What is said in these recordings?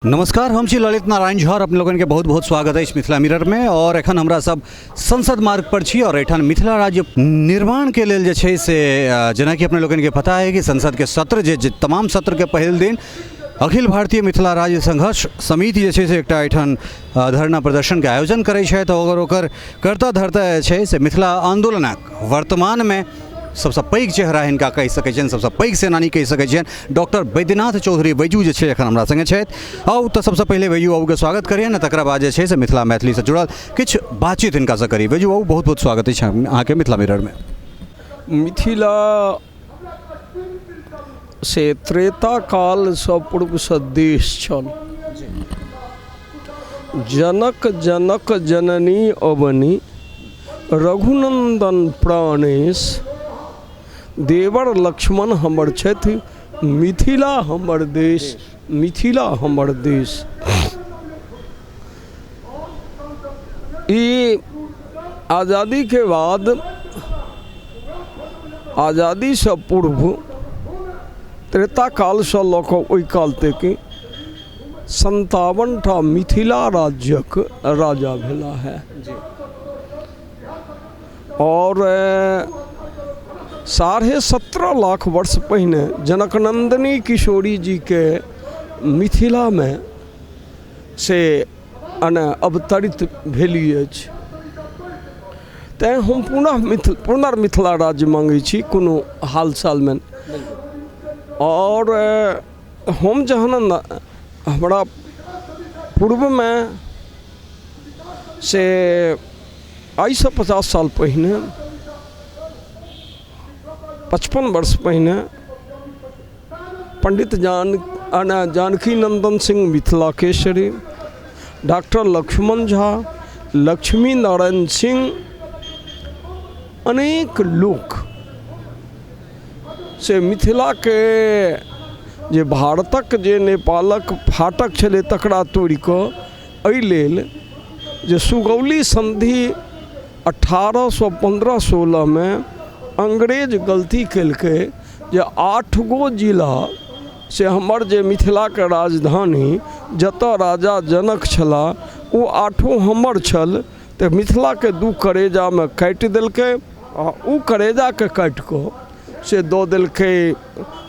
नमस्कार, हम छी ललित नारायण झा और अपने लोगन के बहुत बहुत स्वागत अछि मिथिला मिरर में। और एखन हमरा सब संसद मार्ग पर छी और एठान मिथिला राज्य निर्माण के लेल जे छै से जेनाकि अपने लोगन के पता है कि संसद के सत्र जे तमाम सत्र के पहिल दिन अखिल भारतीय मिथिला राज्य संघर्ष समिति जे छै से एकटा एठान धरना प्रदर्शन के आयोजन करै छथि और ओकर कर्ता धर्ता जे छै से मिथिला आंदोलनक वर्तमान में सबसँ पैघ चेहरा हिनका कहि सकै छियनि, सबसँ पैघ सेनानी कहि सकै छियनि, डॉक्टर बैद्यनाथ चौधरी बैजू जे छै एखन हमरा सङ्गे छथि। आउ तऽ सबसँ पहिले बैजू बाबूके स्वागत करियनि, तकरा बाद जे छै से मिथिला मैथिलीसँ जुड़ल किछु बातचीत हिनकासँ करी। बैजू बाबू, बहुत बहुत स्वागत अछि अहाँके मिथिला मिररमे। मिथिला से त्रेता कालसँ पूर्वसँ देश छल। जनक जनक जननी अवनी रघुनन्दन प्राणेश, देवर लक्ष्मण हमर छथि, मिथिला हमर देश, मिथिला हमर देश। ई आजादीके बाद, आजादीसँ पूर्व त्रेता कालसँ लऽ कऽ ओहि काल तक 57 टा मिथिला राज्यक राजा भेला है आओर 17.5 लाख वर्ष पहिने जनकनन्दनी किशोरी जीके मिथिलामे से अने अवतरित भेली अछि। तैँ हम पुनः पुनर्मिथिला राज्य माँगै छी कोनो हाल चालमे। आओर हम जहन हमरा पूर्वमे से आइसँ 50 साल पहिने, 55 वर्ष पहिने पण्डित जानकी नन्दन सिंह मिथिला केसरी, डॉक्टर लक्ष्मण झा, लक्ष्मी नारायण सिंह, अनेक लोक से मिथिलाके जे भारतक जे नेपालक फाटक छलै तकरा तोड़िकऽ एहि लेल जे सुगौली सन्धि 1815 16मे अंग्रेज गलती केलकै जे 8 गो जिला से हमर जे मिथिलाके राजधानी जतऽ राजा जनक छलाह ओ 8 हमर छल, तऽ मिथिलाके 2 करेजामे काटि देलकै आ ओ करेजाके काटिकऽ से दऽ देलकै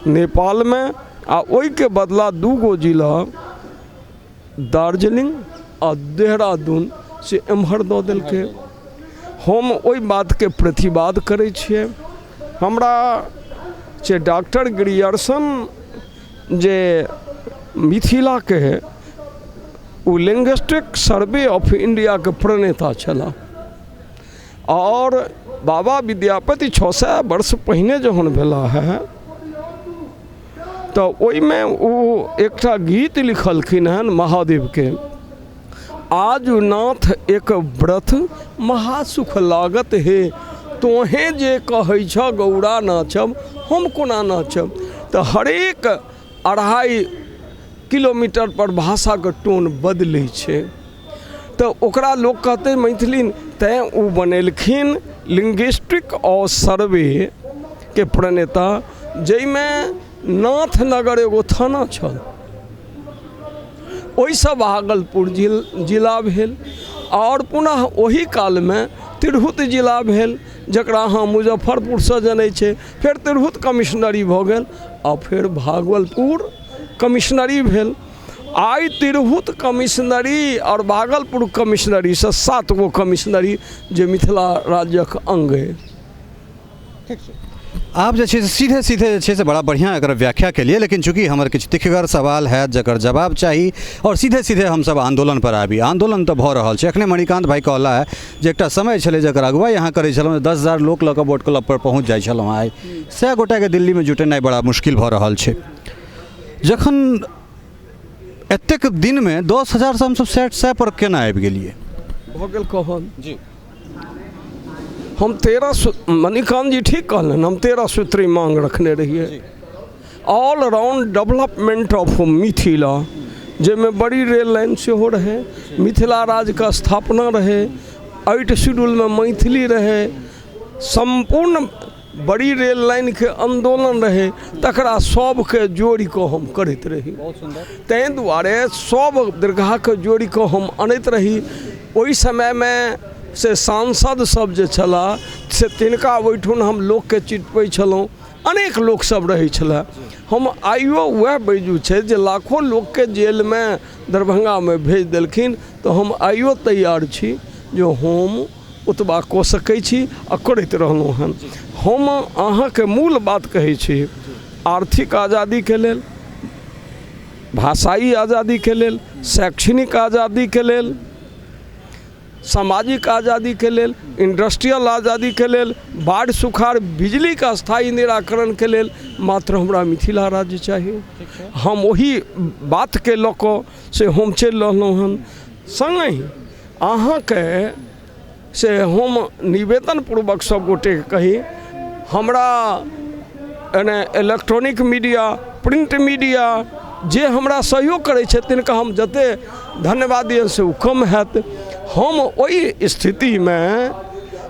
नेपालमे आ ओहिके बदला 2 गो जिला दार्जिलिंग आ देहरादून से एम्हर दऽ देलकै। हम ओहि बातके प्रतिवाद करै छियै। हमरा से डॉक्टर ग्रियर्सन जे मिथिलाके ओ लिंग्विस्टिक सर्वे ऑफ इण्डियाके प्रणेता छलाह आओर बाबा विद्यापति 600 वर्ष पहिने जहन भेला है तऽ ओहिमे ओ एकटा गीत लिखलखिन हन महादेवके, आजुनाथ एक व्रत महासुख लागत हे, तोहें जे कहै छह गौरा नाचब हम कोना नाचब। तऽ हरेक 2.5 किलोमीटर पर भाषाके टोन बदलै छै, तऽ ओकरा लोक कहतै मैथिली, तैँ ओ बनेलखिन लिंग्विस्टिक और सर्वेके प्रणेता, जाहिमे नाथनगर एगो थाना छल, ओहिसँ भागलपुर जिला भेल आओर पुनः ओही कालमे तिरहुत जिला भेल, जकरा अहाँ मुजफ्फरपुरसँ जनै छै, फेर तिरहुत कमिश्नरी भऽ गेल आ फेर भागलपुर कमिश्नरी भेल। आइ तिरहुत कमिश्नरी आओर भागलपुर कमिश्नरीसँ 7 गो कमिश्नरी जे मिथिला राज्यक अङ्ग अइ। ठीक छै, आब जे छै से सीधे सीधे जे छै से बड़ा बढ़िआँ एकर व्याख्या केलियै, लेकिन चूँकि हमर किछु तिखगर सवाल हैत जकर जवाब चाही आओर सीधे सीधे हमसब आन्दोलनपर आबी। आन्दोलन तऽ भऽ रहल छै, एखने मणिकान्त भाइ कहला है जे एकटा समय छलै जकर अगुवाइ अहाँ करै छलहुँ, 10,000 लोक लऽ कऽ बोट क्लबपर पहुँच जाइ छलहुँ, आइ 100 गोटाके दिल्लीमे जुटेनाइ बड़ा मुश्किल भऽ रहल छै। जखन एतेक दिनमे 10,000सँ हमसब 100 पर केना आबि गेलियै? भऽ गेल कहल जी। हम 13 मणिकांत जी ठीक कहलनि, हम 13 सूत्री मांग रखने रहियै, all round development of Mithila, जाहिमे बड़ी रेल लाइन सेहो रहै, मिथिला राज्यके स्थापना रहै, 8 शेड्यूलमे मैथिली रहै, सम्पूर्ण बड़ी रेल लाइनके आन्दोलन रहै, तकरा सबके जोड़ि कऽ हम करैत रही। बहुत सुन्दर। ताहि दुआरे सब दीर्घाके जोड़ि कऽ हम अनैत रही। ओहि समयमे से सांसद सब जे छलाह से तिनका ओहिठुन हम लोकके चिटबै छलहुँ, अनेक लोकसब रहै छलै। हम आइयो वएह बैजू छै जे लाखों लोकके जेलमे दरभंगामे भेज देलखिन, तऽ हम आइयो तैयार छी जे हम ओतबा कऽ सकै छी आ करैत रहलहुँ हन। हम अहाँके मूल बात कहै छी, आर्थिक आजादीके लेल, भाषाई आजादीके लेल, शैक्षणिक आजादीके लेल, सामाजिक आजादीके लेल, इंडस्ट्रियल आजादीके लेल, बाढ़ि सुखाड़ बिजलीके स्थायी निराकरणके लेल मात्र हमरा मिथिला राज्य चाही। हम ओही बातके लऽ कऽ से हम चलि रहलहुँ हन। सङ्गहि अहाँके से हम निवेदन पूर्वक सब गोटेके कही, हमरा एने इलेक्ट्रॉनिक मीडिया, प्रिंट मीडिया जे हमरा सहयोग करै छथि तिनका हम जते धन्यवाद दियनि से ओ कम हैत। हम ओहि स्थितिमे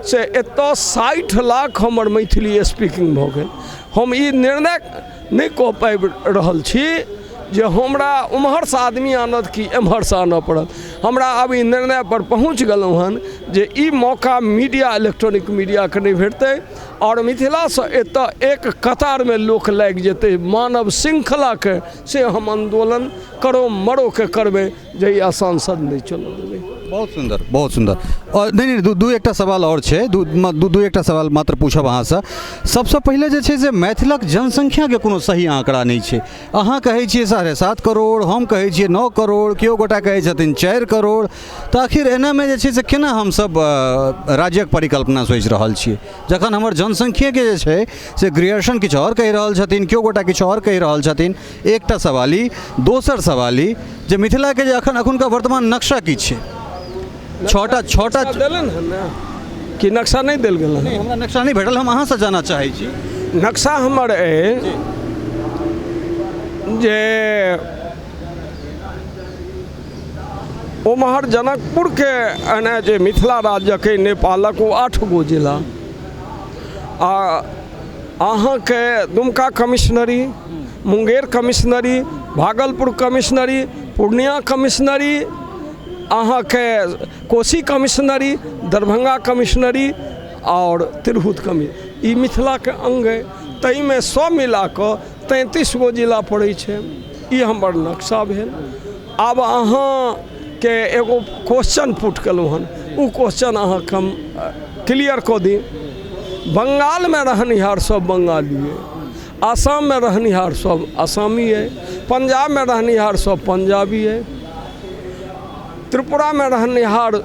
से एतऽ 60 लाख हमर मैथिली स्पीकिंग भऽ गेल। हम ई निर्णय नहि कऽ पाबि रहल छी जे हमरा ओम्हरसँ आदमी आनत कि एम्हरसँ आनऽ पड़त। हमरा आब ई निर्णयपर पहुँच गेलहुँ हन जे ई मौका मीडिया, इलेक्ट्रॉनिक मीडियाके नहि भेटतै आओर मिथिलासँ एतऽ एक कतारमे लोक लागि जेतै मानव श्रृंखलाके, से हम आन्दोलन करो मरोके करबै जहिया सांसद नहि चलऽ देबै। बहुत सुन्दर, बहुत सुन्दर। आओर नहि नहि, दू एकटा सवाल आओर छै, दू दू दू एकटा सवाल मात्र पूछब अहाँसँ। सबसँ पहिले जे छै से मैथिलक जनसंख्याके कोनो सही आँकड़ा नहि छै। अहाँ कहै छियै 7.5 करोड़, हम कहै छियै 9 करोड़, केओ गोटा कहै छथिन 4 करोड़, तऽ आखिर एनामे जे छै से केना हमसब राज्यक परिकल्पना सोचि रहल छियै, जखन हमर जनसंख्येके जे छै से ग्रियर्सन किछु आओर कहि रहल छथिन, केओ गोटा किछु आओर कहि रहल छथिन। एकटा सवाल ई। दोसर सवाल ई जे मिथिलाके जे अखन अखुनका वर्तमान नक्शा की छै? छओटा छओटा देलनि हँ ने कि नक्शा नहि देल गेल? नहि, हमरा नक्शा नहि भेटल, हम अहाँसँ जानऽ चाहै छी। नक्शा हमर अइ जे ओम्हर जनकपुरके एने जे मिथिला राज्यके नेपालक ओ 8 गो जिला, आ अहाँके Dumka commissionary, Munger commissionary, Bhagalpur commissionary, Purnia commissionary, अहाँके कोशी कमिश्नरी, दरभंगा कमिश्नरी आओर तिरहुत कमि, ई मिथिलाके अङ्ग अइ। ताहिमे सब मिलाकऽ 33 गो जिला पड़ै छै। ई हमर नक्शा भेल। आब अहाँके एगो क्वेश्चन पुट केलहुँ हन, ओ क्वेश्चन अहाँके हम क्लियर कऽ दी। बंगालमे रहनिहार सब बंगाली अइ, आसाममे रहनिहार सब आसामी अइ, पंजाबमे रहनिहार सब पंजाबी अइ, त्रिपुरामे रहनिहार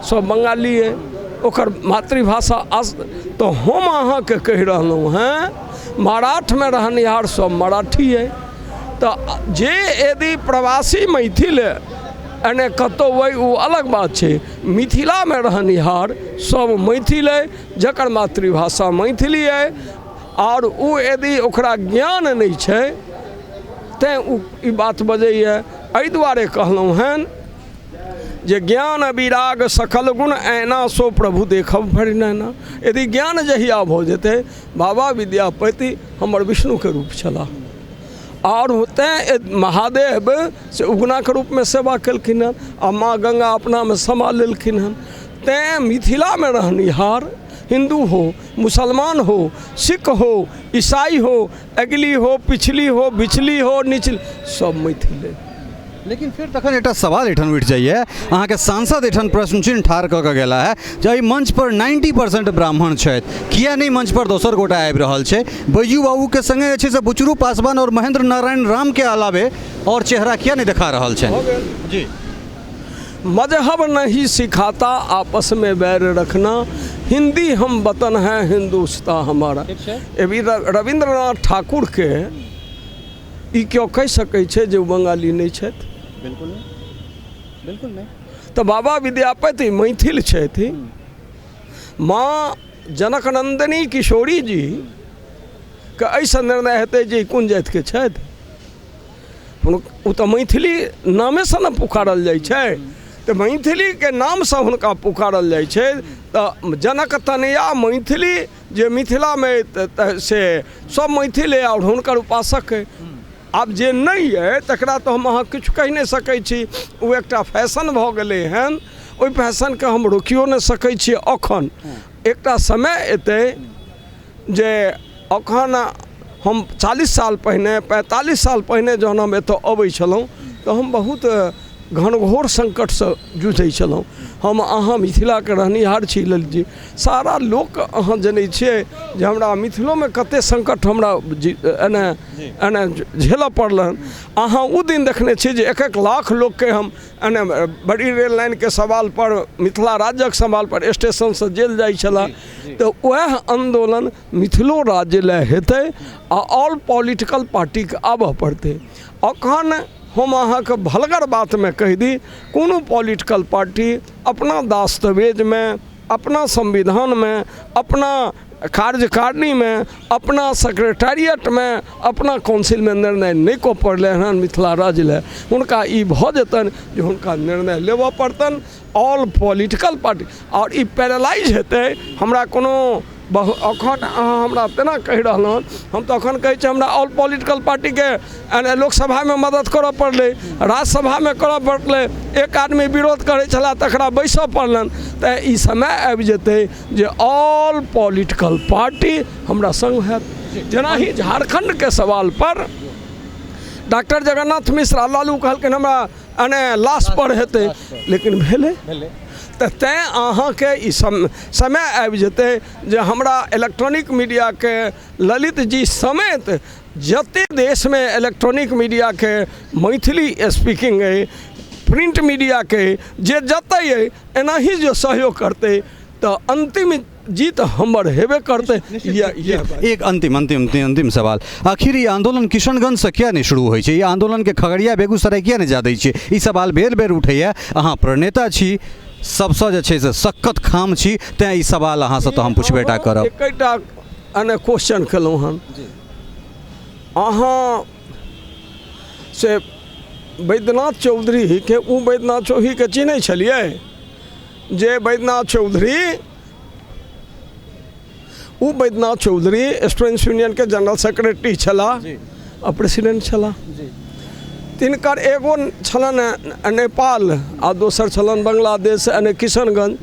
सब बंगाली अइ, ओकर मातृभाषा आस। तऽ हम अहाँके कहि रहलहुँ हेँ, मराठमे रहनिहार सब मराठी अइ। तऽ जे यदि प्रवासी मैथिल एने कतहु अइ ओ अलग बात छै, मिथिलामे रहनिहार सब मैथिल अइ जकर मातृभाषा मैथिली अइ, आओर ओ यदि ओकरा ज्ञान नहि छै तैँ ओ ई बात बजैए। एहि दुआरे कहलहुँ हेँ जे ज्ञान विराग सकल गुण ऐना सो प्रभु देखब भरि नैना। यदि ज्ञान जहिया भऽ जेतै, बाबा विद्यापति हमर विष्णुके रूप छलाह, आओर तैँ महादेव से उगनाके रूपमे सेवा केलखिन हँ आ माँ गंगा अपनामे समा लेलखिन हँ। तैँ मिथिलामे रहनिहार हिन्दू हो, मुसलमान हो, सिख हो, ईसाई हो, अगली हो, पिछली हो, बिछली हो, निचली, सब मैथिल अइ। लेकिन फेर तखन एकटा सवाल एहिठाम उठि जाइए, अहाँके सांसद एहिठाम प्रश्न चिन्ह ठाढ़ कऽ के गेला है जे एहि मंच पर 90% ब्राह्मण छथि, किया नहि मंच पर दोसर गोटा आबि रहल छै? बैजू बाबूके संगे जे छै से बुचरू पासवान और महेंद्र नारायण राम के अलावे और चेहरा किया नहि देखा रहल छै? जी, मजहब नहीं सिखाता आपस में बैर रखना, हिंदी हम वतन है हिंदुस्तान हमारा। अभी रविंद्रनाथ ठाकुर के ई केओ कहि सकै छै जे ओ बंगाली नहि छथि? बिल्कुल नहि, बिल्कुल नहि। तऽ बाबा विद्यापति मैथिल छथि। माँ जनकनंदनी किशोरी जी के एहिसँ निर्णय हेतै जे ई कोन जातिके छथि। ओ तऽ मैथिली नामेसँ ने पुकारल जाइ छै, तऽ मैथिलीके नामसँ हुनका पुकारल जाइ छै। तऽ जनक तनया मैथिली जे मिथिलामे से सब मैथिल अइ आओर हुनकर उपासक अइ। आब जे नहि अइ तकरा तऽ हम अहाँ किछु कहि नहि सकै छी, ओ एकटा फैशन भऽ गेलै हन, ओहि फैशनके हम रोकियो नहि सकै छियै। अखन एकटा समय एतै जे अखन हम 40 साल पहिने 45 साल पहिने जहन हम एतऽ अबै छलहुँ तऽ हम बहुत घनघोर सङ्कटसँ जूझै छलहुँ। हम अहाँ मिथिलाके रहनिहार छी ललितजी, सारा लोक अहाँ जनै छियै जे हमरा मिथिलोमे कते सङ्कट हमरा एने एने झेलऽ पड़ल हन। अहाँ ओ दिन देखने छियै जे 1-1 लाख लोकके हम एने बड़ी रेल लाइनके सवालपर, मिथिला राज्यक सवालपर स्टेशनसँ जेल जाइ छलए। तऽ वएह आन्दोलन मिथिलो राज्य लए हेतै आ ऑल पॉलिटिकल पार्टीके आबऽ पड़तै। अखन हम अहाँके भलगर बातमे कहि दी, कोनो पॉलिटिकल पार्टी अपना दस्तावेजमे, अपना संविधानमे, अपना कार्यकारिणीमे, अपना सेक्रेटेरिएटमे, अपना काउंसिलमे निर्णय नहि कऽ पड़लै हन मिथिला राज्य लए। हुनका ई भऽ जेतनि जे हुनका निर्णय लेबऽ पड़तनि ऑल पॉलिटिकल पार्टी, आओर ई पैरालाइज हेतै। हमरा कोनो बहु अखन अहाँ हमरा तेना कहि रहलहुँ, हम तऽ अखन कहै छी हमरा ऑल पॉलिटिकल पार्टीके लोकसभामे मदद करऽ पड़लै, राज्यसभामे करऽ पड़लै, एक आदमी विरोध करै छलाह तकरा बैसऽ पड़लनि। तऽ ई समय आबि जेतै जे ऑल पॉलिटिकल पार्टी हमरा सङ्ग हैत। जेनाहि झारखण्डके सवालपर डॉक्टर जगन्नाथ मिश्रा लालू कहलखिन हमरा एने लाश पर हेतै, लेकिन भेलै। तऽ तैँ अहाँके ई समय आबि जेतै जे हमरा इलेक्ट्रॉनिक मीडियाके ललित जी समेत जते देशमे इलेक्ट्रॉनिक मीडियाके मैथिली स्पीकिंग अइ, प्रिंट मीडियाके जे जतऽ अइ, एनाही जे सहयोग करतै तऽ अन्तिम जीत हमर हेबे करतै। इएह एक अंतिम अंतिम अंतिम सवाल, आखिर ई आंदोलन किशनगंजसँ किया नहि शुरू होइ छै? ई आंदोलनके खगड़िया बेगूसराय किया नहि जा दै छियै? ई सवाल बेर बेर उठैए। अहाँ प्रणेता छी, सबसँ जे छै से सक्कत खाम छी, तैँ ई सवाल अहाँसँ तऽ हम पुछबे टा करब। एकेटा एने क्वेश्चन केलहुँ हन अहाँ से, बैद्यनाथ चौधरीके, ओ बैद्यनाथ चौधरीके चिन्है छलियै? जे बैद्यनाथ चौधरी, ओ बैद्यनाथ चौधरी स्टूडेंट्स यूनियनके जनरल सेक्रेटरी छलाह आ प्रेसिडेंट छलाह। तिनकर एगो छलनि नेपाल आ दोसर छलनि बांग्लादेश यानी किशनगंज।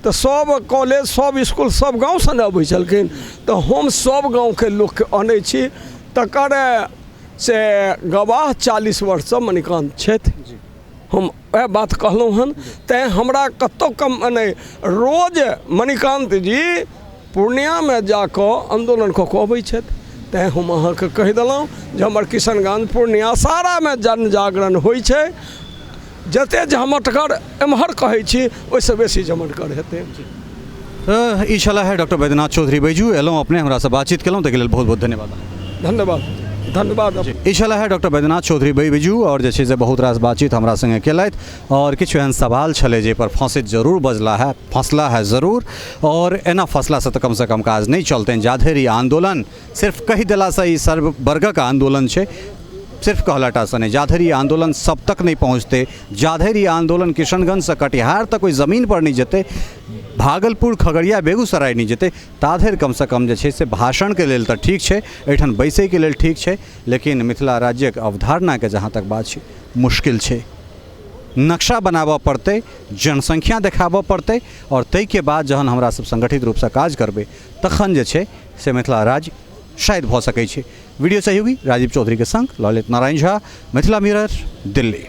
तऽ सब कॉलेज, सब इसकुल, सब गाँवसँ ने अबै छलखिन, तऽ हम सब गाँवके लोकके अनै छी, तकर से गवाह 40 वर्षसँ मणिकान्त छथि। हम वएह बात कहलहुँ हन, तैँ हमरा कतहु कम नहि। रोज मणिकान्त जी पूर्णियामे जाकऽ आन्दोलन कऽ कऽ अबै छथि, तैँ हम अहाँके कहि देलहुँ जे हमर किशनगंज पूर्णिया सारामे जन जागरण होइ छै। जते झमटगर एम्हर कहै छी ओहिसँ बेसी झमटगर हेतै। ई छलाह है डॉक्टर बैद्यनाथ चौधरी बैजू। एलहुँ अपने हमरासँ बातचीत केलहुँ, ताहिके लेल बहुत बहुत धन्यवाद। धन्यवाद, धन्यवाद। ई छलाह है डॉक्टर बैद्यनाथ चौधरी बैजू, और जे छै से बहुत रास बातचीत हमरा संगे केलथि और किछु एहन सवाल छलै जाहिपर फँसैत जरूर बजला है, फँसला है जरूर, और एना फँसलासँ तऽ कमसँ कम काज नहि चलतनि। जाधरि ई आन्दोलन सिर्फ कहि देलासँ ई सर्ववर्गक आन्दोलन छै, सिर्फ कहलाटासँ नहि, जाधरि ई आन्दोलन सब तक नहि पहुँचतै, जाधरि ई आन्दोलन किशनगंजसँ कटिहार तक ओहि जमीनपर नहि जेतै, भागलपुर खगड़िया बेगूसराय नहि जेतै, ताधरि कमसँ कम जे छै से भाषणके लेल तऽ ठीक छै, एहिठाम बैसैके लेल ठीक छै, लेकिन मिथिला राज्यक अवधारणाके जहाँ तक बात छै मुश्किल छै। नक्शा बनाबऽ पड़तै, जनसंख्या देखाबऽ पड़तै, आओर ताहिके बाद जहन हमरा सब संगठित रूपसँ काज करबै तखन जे छै से मिथिला राज्य शायद भऽ सकै छै। वीडियो सहयोगी राजीव चौधरीके संग ललित नारायण झा, मिथिला मिरर, दिल्ली।